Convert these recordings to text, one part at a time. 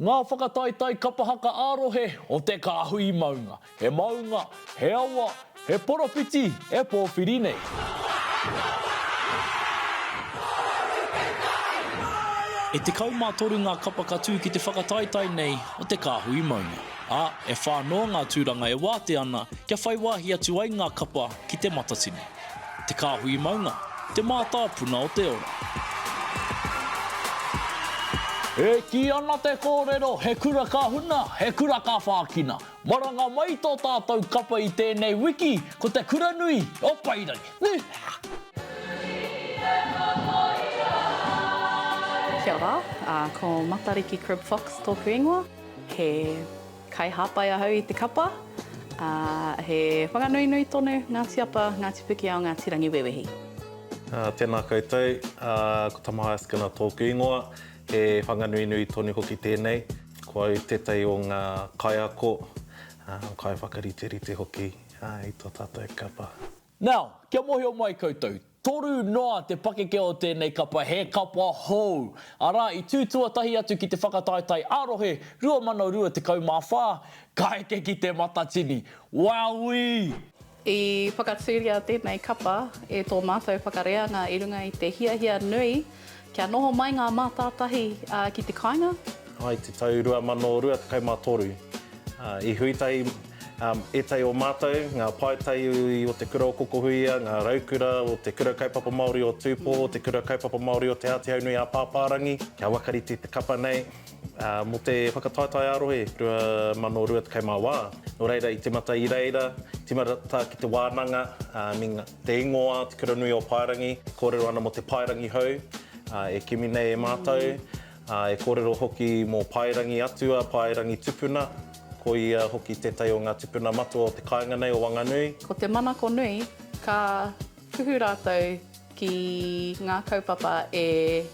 Ngā whakataetae kapa haka ā-rohe o Te Kāhui Maunga. He maunga, he awa, he poropiti e pōwhiri nei. E 13 ngā kapa ka tū ki te whakataetae nei o Te Kāhui Maunga, ā, e whā noa ngā tūranga e wātea ana kia whai wāhi atu ai ngā kapa ki Te Matatini. Te Kāhui Maunga, te mātāpuna o te ora. E kī ana te kōrero, he kura ka huna, he kura ka whākina. Maranga mai tō tātou kapa i tēnei wiki, ko te kura nui o Paerangi. Kia ora, ko Matariki Cribb Fox tōku ingoa. He Kaihāpai ahau i te kapa, ā, he Whanganuinui tonu, Ngāti Apa, Ngāti Pikiao, Ngāti Rangiwewehi. Tēnā koutou, ko Tamahaia Skinner tōku ingoa, he Whanganuinui tonu hoki tēnei. Ko au tētahi o ngā kaiako, kaiwhakariterite hoki i tō tātou kapa. Now, kia mohio mai koutou, Toru noa te pakeke o tēnei kapa, he kapa hou. Arā, i tū tuatahi atu ki te whakataetae ā-rohe 2024, ka eke ki Te Matatini. Wowee! I whakatūria tēnei kapa e tō mātou whakareanga i runga i te hiahia nui kia noho mai ngā mātātahi ki te kāinga. I te tau 2023, i hui tahi Ētahi o mātou, ngā paetae o Te Kura o Kokohuia, ngā raukura o Te Kura Kaupapa Māori o Tūpō, Te Kura Kaupapa Māori o Te Ātihaunui a Pāpārangi, kia wakarite te kapa nei mō te whakataetae ā-rohe 2024. Nō reira, i tīmata i reira, tīmata ki te wānanga, me te ingoa Te Kura Nui o Paerangi, kōrero ana mō te paerangi hou e kimi nei e mātou. Ā, e kōrero hoki mō Paerangi Atua, Paerangi Tupuna, ko ia hoki tētahi o ngā tupuna matua o te kāinga nei o Wanganui. Ko te manako nui, ka kuhu rātou ki ngā kaupapa e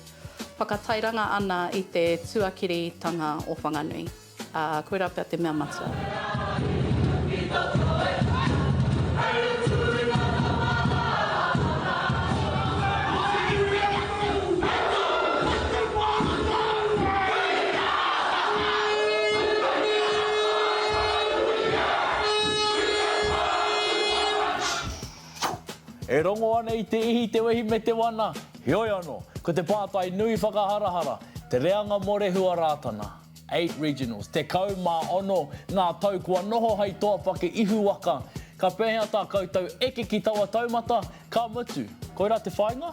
whakatairanga ana i te tuakiritanga o Whanganui. Ā, koirā pea te mea matua. E rongo ana i te ihi, te wehi me te wana, heoi ano, ko te pātai nui whakaharahara, te reanga morehu a Rātana. Eight regionals, 16 ngā tau kua noho hei toa whake ihu waka. Ka pēhea tā koutou eke ki taua taumata, ka mutu, koirā te whāinga?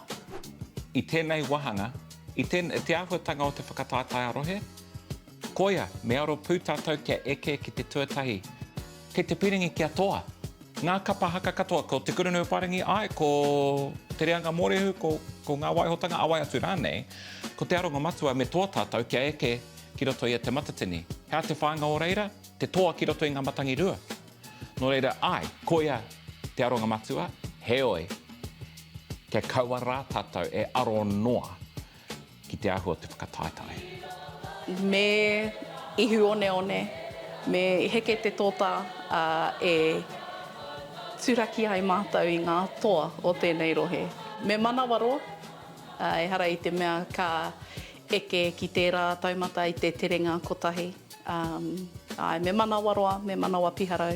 I tēnei wāhanga, i te, te āhuatanga o te whakataetae ā-rohe, koia, me aro pū tātou kia eke ki te tuatahi. Kei te piringi kia toa. Ngā kapa haka katoa, ko Te Kura Nui o Paerangi, āe, ko Te Reanga Mōrehu, ko, ko Ngā Waihotanga, a wai atu rānei, ko te aronga matua me toa tātou kia eke ki roto i a Te Matatini. He aha te whāinga o reira? Te toa ki roto i ngā matangirua. Nō reira, āe, koia te aronga matua, heoi, kia kaua rā tātou e aro noa ki te āhua o te whakataetae. Me ihu oneone, me heke te tōtā, ā, e turaki ai mātou i ngā toa o tēnei rohe. Me manawaroa, ā, ehara i te mea ka eke ki tērā taumata i te terenga kotahi. Ā, āe, me manawaroa, me manawa piharau,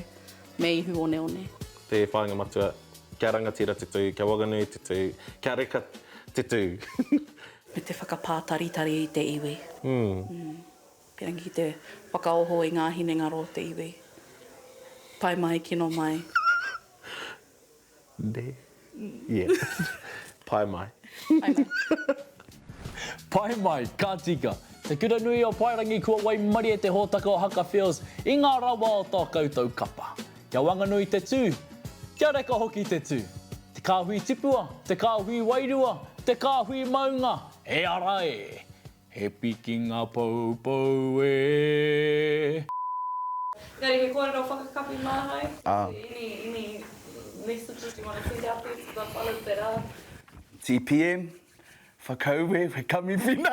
me ihu oneone. Te whāinga matua, kia rangatira te tū, kia waganui te tū, kia reka te tū. Me te whakapātaritari i te iwi. Pērangi ki te whakaoho i ngā hinengaro o te iwi. Pai mai, kino mai. Nē. Yeah. Pai mai. Pai mai. Pai mai, ka tika. Te Kura Nui o Paerangi kua waimarie te hōtaka o Haka Feels i ngā rawa o tō koutou kapa. Kia Wanganui te tū, kia reka hoki te tū. Te kāhui tipua, te kāhui wairua, te kāhui maunga, e ara e! He pikinga poupou e! Engari he kōrero whakakapi māhau? Any, any messages you want to send out there to the fellas that are? TPM, Whakaue, he kamiwhina.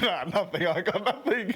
Nah, nothing, I got nothing.